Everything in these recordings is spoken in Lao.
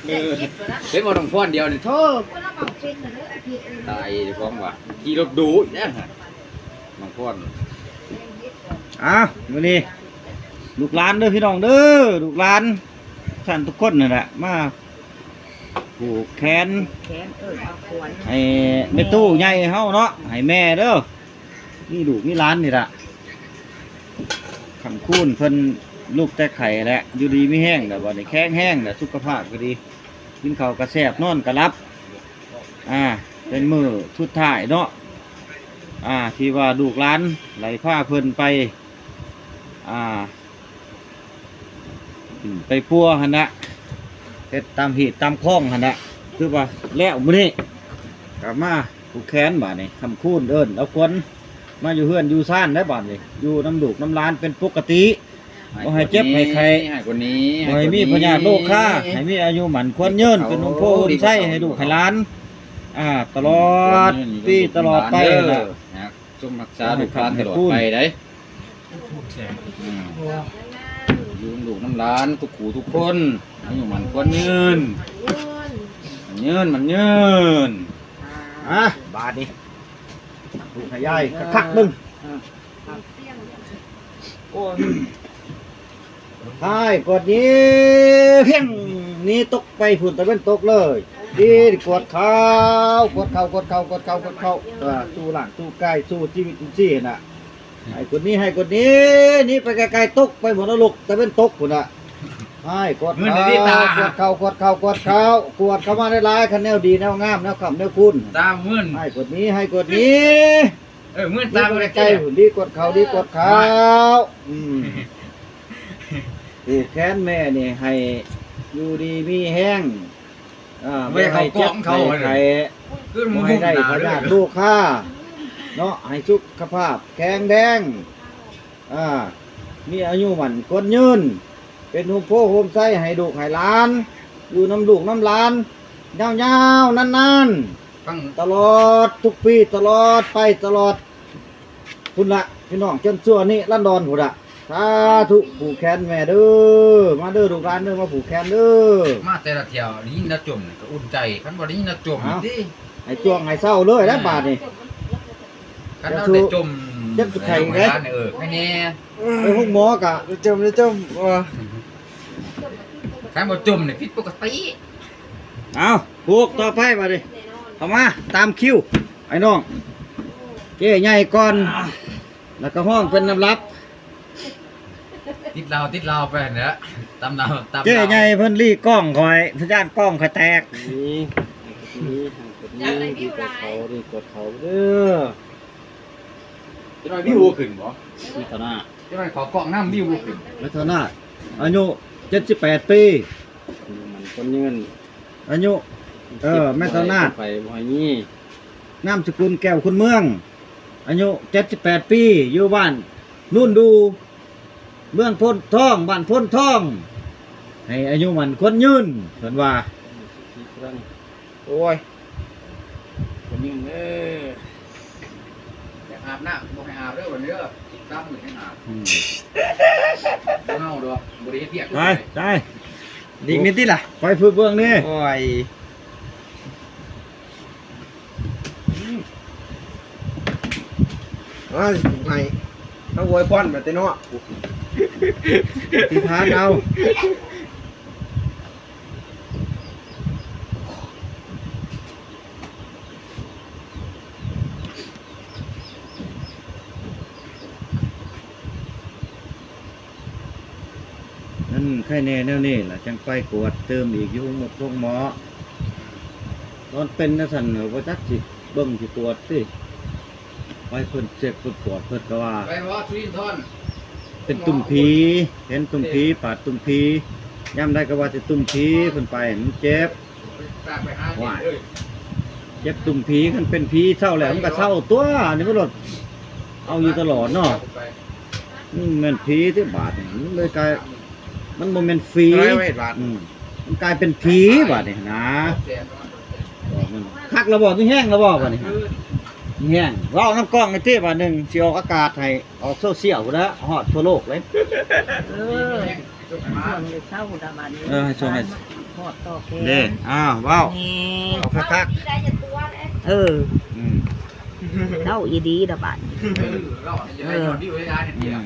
ເອີ ເປັນບໍ່ ນ້ອງພອນດຽວນີ້ ໂທ້ ຕາຍເຈົ້າຂອງວ່າ ຂີ່ລົດດູອີກແລ້ວ ນ້ອງພອນ. ອ້າວ ມື້ນີ້ລູກຫຼານເດີພີ່ນ້ອງເດີ ລູກຫຼານທ່ານທຸກຄົນນັ້ນແຫຼະ ມາຜູກແຂນ ແຂນ ເອີ ເອົາຂວັນ ໃຫ້ແມ່ຕູ້ໃຫຍ່ເຮົາເນາະ ໃຫ້ແມ່ເດີ ມີລູກມີຫຼານນີ້ລະ ຄ້ຳຄູນເພິ່ນລຸກແຕ່ໄຂ້ແຫຼະ ຢູ່ດີມີແຮງແລ້ວ ບັດນີ້ແຂງແຮງແລ້ວ ສຸຂະພາບກໍດີ ກິນເຂົ້າກໍແຊບ ນອນກໍຫຼັບ ອ່າ ເປັນມື້ສຸດທ້າຍເນາະ ອ່າ ທີ່ວ່າລູກຫຼານໄດ້ພາເພິ່ນໄປ ອ່າ ໄປປົວຫັ້ນນະ ເຮັດຕາມຮີດຕາມຄອງຫັ້ນນະ ຄືວ່າແລ້ວມື້ນີ້ ກໍມາຜູກແຂນບາດນີ້ ຄ້ຳຄູນເອີ້ນເອົາຂວັນ ມາຢູ່ເຮືອນຢູ່ຊານແລ້ວບາດນີ້ ຢູ່ນຳລູກນຳຫຼານເປັນປົກກະຕິ ບໍ່ໃຫ້ເຈັບໃຫ້ໄຂ້ ໃຫ້ກວ່ານີ້ ບໍ່ໃຫ້ມີພະຍາດໂລຄາ ໃຫ້ກວ່ານີ້ ໃຫ້ມີອາຍຸໝັ້ນຂວັນຍືນ ເປັນຮົ່ມໂພຮົ່ມໄຊໃຫ້ລູກໃຫ້ຫຼານ ອ່າ ຕະຫຼອດປີຕະຫຼອດໄປ ໃຫ້ກວ່ານີ້ ໃຫ້ລູກໃຫ້ຫຼານເດີ ນະ ຈົ່ງຮັກສາລູກຫຼານຕະຫຼອດໄປໄດ໋ ອືມ ຢູ່ນຳລູກນຳຫຼານທຸກຄູ່ທຸກຄົນ ອາຍຸໝັ້ນຂວັນຍືນ ໝັ້ນຍືນ ໝັ້ນຍືນ ອ່າ ບາດນີ້ ລູກໃຫ້ຍາຍຄັກໆເບິ່ງ ອ້າຍກວດນີ້ ພຽງ ໜີຕົກໄປພຸ້ນ ຕາເວັນຕົກເລີຍ ດີ ກວດເຂົ້າ ກວດເຂົ້າ ກວດເຂົ້າ ກວດເຂົ້າ ກວດເຂົ້າ ເອີ ສູ້ຮ່າງສູ້ກາຍ ສູ້ຊີວິດ ຊີ້ນະ ໃຫ້ກວດນີ້ ໃຫ້ກວດນີ້ ໜີໄປໄກໆ ຕົກໄປໝົດນະລົກ ຕາເວັນຕົກພຸ້ນນະ ໃຫ້ກວດເຂົ້າ ກວດເຂົ້າ ກວດເຂົ້າ ກວດເຂົ້າ ກວດເຂົ້າມາຫຼາຍໆ ຄັນແນວດີ ແນວງາມ ແນວຄ້ຳ ແນວຄູນ ຕາມຶນ ໃຫ້ກວດນີ້ ໃຫ້ກວດນີ້ ເອີ ມືນຕາບໍ່ໄດ້ ໃກ້ໆ ດີກວດເຂົ້າ ດີກວດເຂົ້າ ອືມ ຜູກແຂນແມ່ນີ້ໃຫ້ຢູ່ດີມີແຮງ ເອີ ບໍ່ໃຫ້ເຈັບໃຫ້ໄຂ້ ບໍ່ໃຫ້ໄດ້ພະຍາດໂລຄາເນາະ ໃຫ້ສຸຂະພາບແຂງແຮງ ອ່າ ມີອາຍຸໝັ້ນຂວັນຍືນ ເປັນຮົ່ມໂພຮົ່ມໄຊໃຫ້ລູກໃຫ້ຫຼານ ຢູ່ນຳລູກນຳຫຼານ ຍາວໆ ນານໆ ຕະຫຼອດທຸກປີ ຕະຫຼອດໄປຕະຫຼອດ ພຸ້ນລະ ພີ່ນ້ອງ ຈົນຊົ່ວນິລັນດອນພຸ້ນລະ ສາທຸ ຜູກແຂນແມ່ເດີ ມາເດີລູກຫຼານເດີ ມາຜູກແຂນເດີ ມາແຕ່ລະທ່ຽວໄດ້ຍິນລາວຈົ່ມນີ້ກໍອຸ່ນໃຈ ຄັນບໍ່ໄດ້ຍິນລາວຈົ່ມນີ້ຕິ ໃຫ້ຊ່ວງໃຫ້ເຊົາເລີຍແຫຼະບາດນີ້ ຄັນລາວໄດ້ຈົ່ມ ເຈັບໄຂ້ເດ້ ເອີ ໃຫ້ແນ່ ໄປໂຮງໝໍກະ ໄດ້ຈົ່ມ ໄດ້ຈົ່ມ ເອີ ຄັນບໍ່ຈົ່ມນີ້ຜິດປົກກະຕິ ເອົາ ຜູກຕໍ່ໄປບາດນີ້ ເຂົ້າມາຕາມຄິວ ໄອ້ນ້ອງ ເຈ້ໃຫຍ່ກ່ອນ ແລ້ວກໍຮ້ອງເປັນລຳດັບ ຕິດລາວ ຕິດລາວໄປຫັ້ນແຫຼະ ຕາມລາວ ຕາມລາວ ເຈ້ໃຫຍ່ເພິ່ນລີ້ກ້ອງຂ້ອຍ ເພິ່ນຢ້ານກ້ອງຂ້ອຍແຕກ ນີ້ ນີ້ ນີ້ ດີກວດເຂົ້າ ດີກວດເຂົ້າເດີ ຈັກໜ້ອຍວິວບໍ່ຂຶ້ນບໍ່ ມີເທົ່ານັ້ນ ຈັ່ງໃດຂໍກ້ອງນຳ ວິວບໍ່ຂຶ້ນ ແມ່ນເທົ່ານັ້ນ ອາຍຸເຈັດສິບແປດປີ ອາຍຸໝັ້ນຂວັນຍືນ ອາຍຸ ເອີ ແມ່ນເທົ່ານັ້ນ ໄປບໍ່ໃຫ້ມີ ນາມສະກຸນແກ້ວຄຸນເມືອງ ອາຍຸເຈັດສິບແປດປີ ຢູ່ບ້ານໂນນດູ ເມືອງໂພນທອງ ບ້ານໂພນທອງ ໃຫ້ອາຍຸໝັ້ນຂວັນຍືນ ເພິ່ນວ່າ ໂອ້ຍ ຄົນຍິງເດີ ຢາກອາບນ້ຳ ບໍ່ໃຫ້ອາບເດີ ວັນນີ້ເດີ ອີກສາມມື້ໃຫ້ອາບ ອືມ ບໍ່ເຮົາດອກ ບໍ່ໄດ້ເຮັດວຽກ ໄປ ໄປ ດີກນີ້ຕິລະ ໄປຝຶກເບິ່ງນີ້ ໂອ້ຍ ອືມ ອ້າຍ ໃຫ້ ເຮົາອວຍພອນໄປແຕ່ເນາະ ອະທິຖານເອົາ. ນັ້ນ ໄຄແນ່ແນວນີ້ລະ ຈັ່ງໄປກວດຕື່ມອີກຢູ່ໂຮງໝໍ ໂຮງໝໍ ຕອນເປັນຈັ່ງຊັ້ນ ບໍ່ຈັກຊິເບິ່ງຊິກວດຕິ. ໄປເພິ່ນເຊັກເພິ່ນກວດ ເພິ່ນກໍວ່າ ໄປບໍ່ ສຸລິນທອນ? ເປັນຕຸ່ມຜີ ເຫັນຕຸ່ມຜີ ປາດຕຸ່ມຜີ ຍາມໃດກໍວ່າແຕ່ຕຸ່ມຜີ ເພິ່ນໄປມັນເຈັບ ຕາມໄປຫາ ວ້າຍ ເອີຍ ເຈັບຕຸ່ມຜີ ຄັນເປັນຜີເຊົາແລ້ວມັນກໍເຊົາຕົວະ ອັນນີ້ມັນໂລດ ເອົາຢູ່ຕະຫຼອດເນາະ ອືມ ແມ່ນຜີຕິບາດນີ້ ມັນເລີຍກາຍ ມັນບໍ່ແມ່ນຜີ ອືມ ມັນກາຍເປັນຜີບາດນີ້ນະ ຄັກລະບໍ່ ມີແຮງລະບໍ່ບາດນີ້ ມີແຮງ ເວົ້ານຳກ້ອງແດ່ຕິ ບາດໜຶ່ງຊິອອກອາກາດໃຫ້ ອອກໂຊຊຽວພຸ້ນລະ ຮອດທົ່ວໂລກເລີຍ ເອີ ຊ່ວງເຊົ້າລະບາດນີ້ ເອີ ໃຫ້ຊ່ວງໃຫ້ ຮອດຕໍ່ແຂນ ເດ້ ອ້າວ ເວົ້າ ແມ່ນ ເອົາຄັກໆ ເອີ ອືມ ເວົ້າອີ່ຫຼີລະບາດນີ້ ເອີ ເອີ ອືມ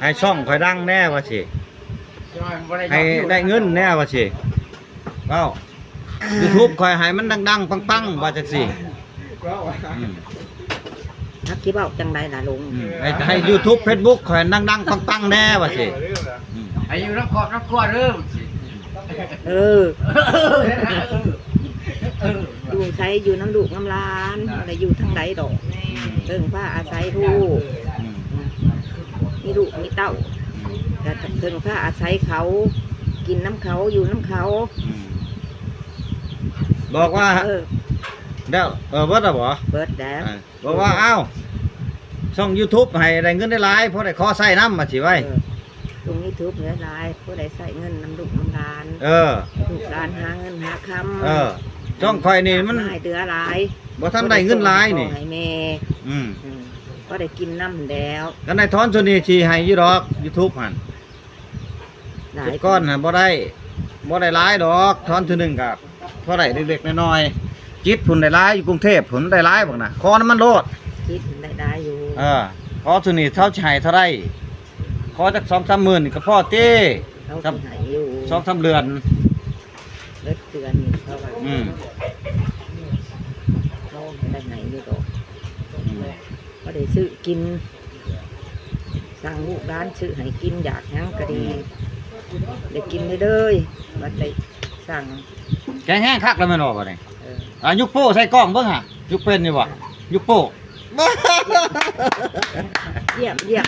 ໃຫ້ຊ່ອງຂ້ອຍດັງແດ່ວ່າຊີ້ ໃຫ້ໄດ້ເງິນແດ່ວ່າຊີ້ ເວົ້າ ຢູທູບຂ້ອຍໃຫ້ມັນດັງໆ ປັງໆ ວ່າຈັ່ງຊີ້ ອືມ ຈັກຊິເວົ້າຈັ່ງໃດລະລຸງ ອືມ ໃຫ້ ໃຫ້ຢູທູບ ເຟສບຸກຂ້ອຍດັງໆ ປັງໆ ແດ່ວ່າຊີ້ ອືມ ໃຫ້ຢູ່ນຳຄອບນຳຄົວເດີ ເອີ ເອີ ຢູ່ໃສ ຢູ່ນຳລູກນຳຫຼານ ບໍ່ໄດ້ຢູ່ທາງໃດດອກ ເພິ່ງພາອາໄສລູກ ອືມ ມີລູກມີເຕົ້າ ອືມ ກໍເພິ່ງພາອາໄສເຂົາ ກິນນຳເຂົາ ຢູ່ນຳເຂົາ ອືມ ບອກວ່າ ເອີ ແລ້ວ ເອີ ເບິດແລ້ວບໍ? ເບິດແລ້ວ ອ່າ ບອກວ່າ ອ້າວ ຊ່ອງຢູທູບໃຫ້ໄດ້ເງິນຫຼາຍໆ ພໍໄດ້ຂໍໃຊ້ນຳ ວ່າຊິໄວ້ ເອີ ຊ່ອງຢູທູບຫຼາຍໆ ພໍໄດ້ໃຊ້ເງິນນຳລູກນຳຫຼານ ເອີ ໃຫ້ລູກຫຼານຫາເງິນຫາຄຳ ເອີ ຊ່ອງຂ້ອຍນີ້ມັນ ໃຫ້ເຫຼືອຫຼາຍ ບໍ່ທັນໄດ້ເງິນຫຼາຍນີ້ ໃຫ້ແມ່ ອືມ ອືມ ພໍໄດ້ກິນນຳແລ້ວ ຄັນໄດ້ຖອນສ່ວນນີ້ຊິໃຫ້ຢູ່ດອກ ຢູທູບຫັ້ນ ຫຼາຍ ແຕ່ກ່ອນຫັ້ນບໍ່ໄດ້ ບໍ່ໄດ້ຫຼາຍດອກ ຖອນເທື່ອໜຶ່ງກໍພໍໄດ້ເລັກໆ ນ້ອຍໆ ຈິດພຸ້ນໄດ້ຫຼາຍ ຢູ່ກຸງເທບພຸ້ນໄດ້ຫຼາຍບັກນະ ຂໍນຳມັນໂລດ ຈິດໄດ້ຫຼາຍຢູ່ ເອີ ຂໍສ່ວນນີ້ເຂົາຊິໃຫ້ເທົ່າໃດ ຂໍຈັກສອງສາມໝື່ນນີ້ກໍພໍຕິ ເຂົາຊິໃຫ້ຢູ່ ສອງສາມເດືອນ ເບິດເດືອນນີ້ເຂົາວ່າ ອືມ ເຂົາໄດ້ໃຫ້ຢູ່ດອກ ອືມ ພໍໄດ້ຊື້ກິນ ສັ່ງລູກຫຼານຊື້ໃຫ້ກິນ ຢາກຫຍັງກໍດີ ອືມ ໄດ້ກິນເລີຍໆ ບໍ່ໄດ້ສັ່ງ ແກງແຮງຄັກແລ້ວແມ່ນບໍ່ບັດນີ້ ເອີ ອ່າ ຍົກໂປ້ໃສ່ກ້ອງເບິ່ງຫາ ຍົກເປັນຢູ່ບໍ່ ຍົກໂປ້ ຢ້ຽມໆ ເອີຍ.